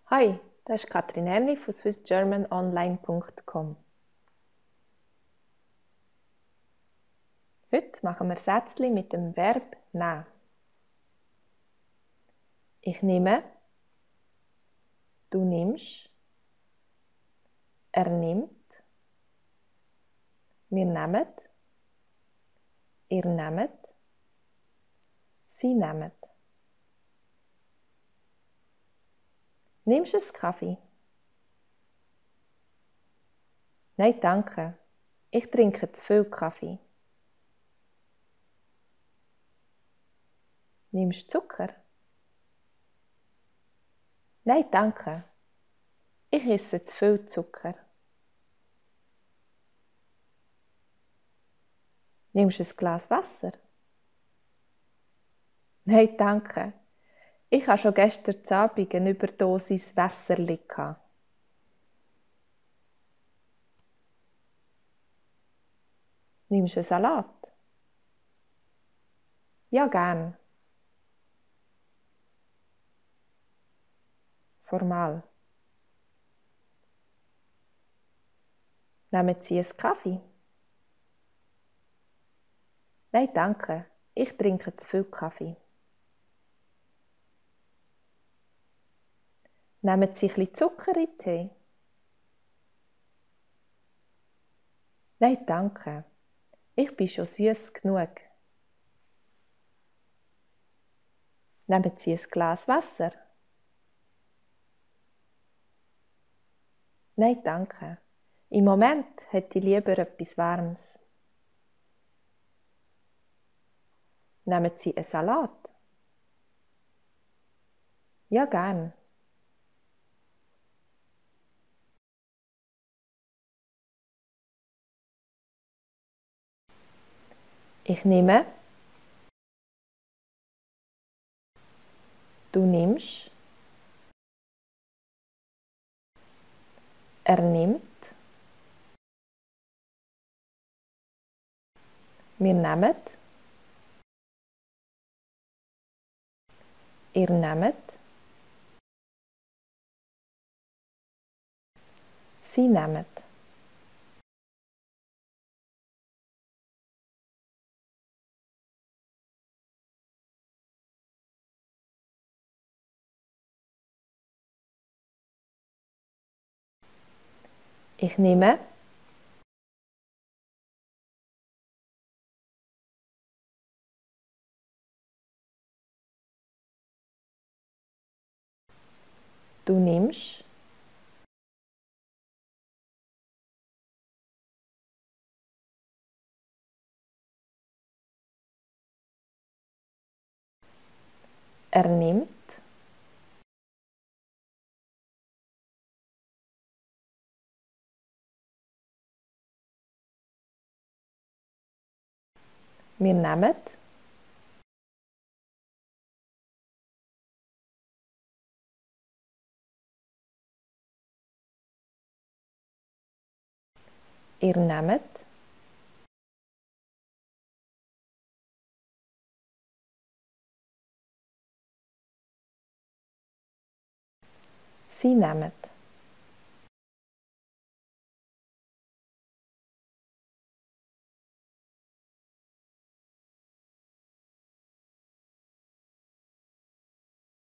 Hi, das ist Katrin Erni von swissgermanonline.com. Heute machen wir Sätzchen mit dem Verb nehmen. Ich nehme, du nimmst, er nimmt, wir nehmen, ihr nehmt, sie nehmen. Nimmst du einen Kaffee? Nein, danke. Ich trinke zu viel Kaffee. Nimmst du Zucker? Nein, danke. Ich esse zu viel Zucker. Nimmst du ein Glas Wasser? Nein, danke. Ich hatte schon gestern Abend eine Überdosis Wässerli. Nimmst du einen Salat? Ja, gern. Formal. Nehmen Sie einen Kaffee? Nein, danke. Ich trinke zu viel Kaffee. Nehmen Sie ein bisschen Zucker in den Tee? Nein, danke. Ich bin schon süß genug. Nehmen Sie ein Glas Wasser? Nein, danke. Im Moment hätte ich lieber etwas Warmes. Nehmen Sie einen Salat? Ja, gern. Ich nehme, du nimmst, er nimmt, wir nehmen, ihr nehmt, sie nehmen. Ich nehme, du nimmst, er nimmt, wir nehmen, ihr nehmt, sie nehmen.